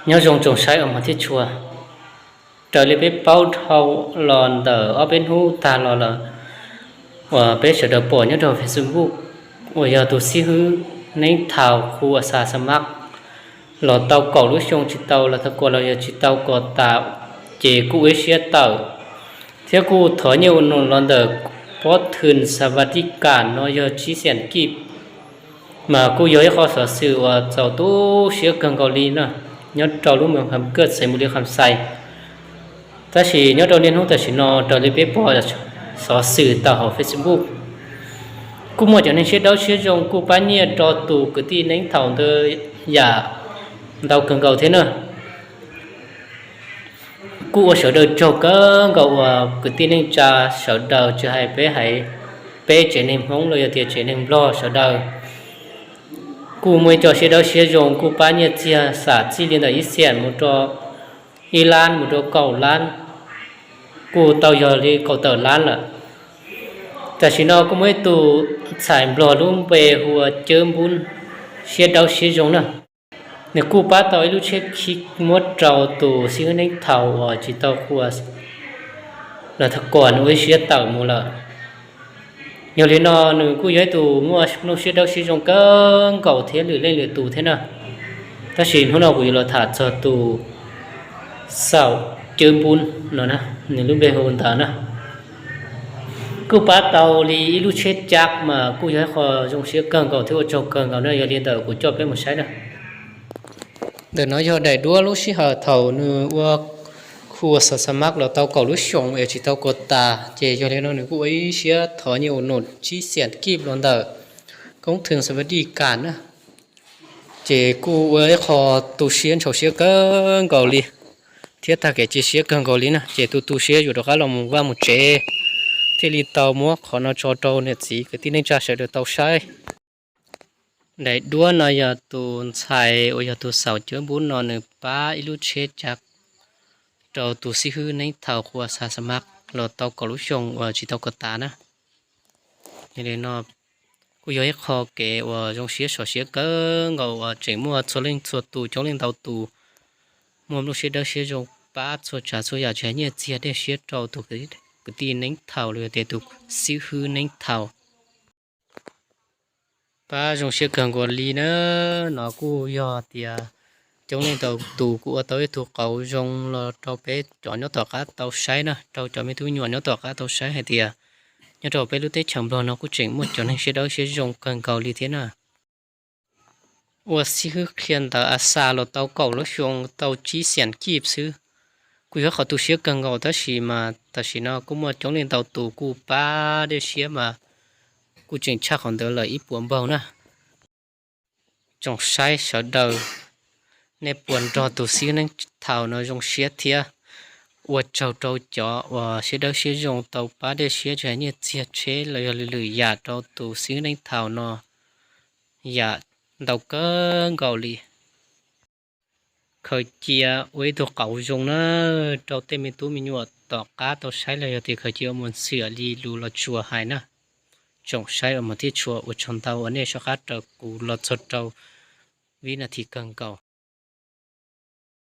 Nyob zoo tsoom saib uas hmov thiab tshua, raws li peb paub dhau los ntawm ob peb hnub tag los lawm, uas peb sawv daws pom nyob rau Facebook uas yog tus xib hwb Neeb Thaus Khu Uas Xas Xa Mab los tau kaum lub xyoo tsis tau los thab kuas los yog tsis tau kos tas, ces kuj ua ib siab tawm thiab kuj thov nyiaj ua num los ntawm pob thwm Xas Vas Tis Kas no yog tsib xiam kij, mas kuj yog ib qho xov xwm uas txaus tu siab kawg nkaus li no nyob rau lub moos Kham Kaj, xeev Npus Lis Kham Xais. Tab sis nyob rau niaj hnub tam sim no raws li peb pom xov xwm tawm hauv Facebook, kuj muaj cov neeg siab dawb siab zoo kuj pab nyiaj rau tus kwv tij Neeb Thaus ntawd yam ntau kawg nkaus thiab na. Kuj ua sawv daws tsaug kawg nkaus uas kwv tij neej tsa sawv daws, tsis hais peb hais peb tsev neeg Hmoob los yog tias tsev neeg Nplog sawv daws, kuj muaj ib co siab dawb siab zoo kuj pab nyiaj txiag xam txij li ntawm ib xiam mus rau ib lab mus rau kaum lab, kuj tau yog li kaum tawm lab lawm. Tam sim no kuj muaj ib tug ntxhais Nplog lub npe hu ua Cawb Npub siab dawb siab zoo na. Nws kuj pab tau ib lub tsheb khib muab rau tus xib hwb Neeb Thaus uas tsis tau kos los thab kuas nws ua ib siab tawm mus lawm. Yog li no nws kuj yog ib tug muaj lub siab dawb siab zoo kawg nkaus thiab lwm leej lwm tus thiab na. Tab sis hnub no kuv yuav los tham txog tus xaum Cawb Npub no, nws lub npe hu ntawd na. Kuj pab tau li ib lub tsheb cab mas kuj yog ib qho zoo siab kawg nkaus thiab ua tsaug kawg nkaus na. Yog li ntawd kuv coj peb mus saib na. Ntawm no yog daim duab lub sij hawm thaum nws ua Khu Uas Xas Xa Mab los tau kaum lub xyoo es tsis tau kos tas, ces yog li no nws kuj ua ib siab thov nyiaj ua num tsib xiam kij los ntawm koob thwm Xas Vas Tis Kas na. Ces kuj ua ib qho tu siab ntxhov siab kawg nkaus li thiab tag kev cia siab kawg nkaus li na. Ces tu tu siab yuav rov qab los mus vaj mus tsev, thiaj li tau muab qhov no tso rau niam txiv kwv tij neej tsa sawv daws tau saib. Daim duab no yog tus ntxhais uas yog tus xaum Cawb Npub no nws pab ib lub tsheb cab rau tus xib hwb Neeb Thaus Khu Uas Xas Xa Mab los tau kaum lub xyoo uas tsis tau kos tas na. Yog li no kuj yog ib qho kev uas zoo siab sov siab kawg nkaus uas tseem muaj txhua leej txhua tus, coob leej ntau tus, muaj lub siab dawb siab zoo pab txhua tsav txhua yam, tsis hais nyiaj txiag dej siab rau tus kwv tij Neeb Thaus los yog tias tus xib hwb Neeb Thaus. Pab zoo siab kawg nkaus li na. No kuj yog tias coob leej ntau tus kuj ua tau ib tug qauv zoo los rau peb cov nyob tom qab tau saib na, rau cov me tub me nyuam nyob tom qab tau saib hais tias nyob rau peb lub teb chaws Nplog no kuj tseem muaj cov neeg siab dawb siab zoo kawg nkaus li thiab na. Ua xib hwb qhia ntawv a xa los tau kaum lub xyoo tau tsib xiam kij xwb, kuj yog qhov tu siab kawg nkaus, tab sis mas tam sim no kuj muaj coob leej ntau tus kuj pab dej siab mas kuj tseem tshaj qhov ntawd lawm ib puas npaug na. Tsoom saib sawv daws, nej puas nrog tus xib hwb Neeb Thaus no zoo siab thiab? Ua tsaug rau cov uas siab dawb siab zoo tau pab dej siab tsis hais nyiaj txiag tsheb los yog lwm lwm yam rau tus xib hwb Neeb Thaus no yam ntau kawg nkaus li. Khaws cia ua ib tug qauv zoo na rau tej me tub me nyuam tom qab tau saib los yog tias khaws cia ua mus xiam li lus los tsuas hais na. Tsoom saib uas hmov thiab tshua, ua tsaug ntau uas nej soj qab raws kuv los txog rau vib nas this kawg nkaus.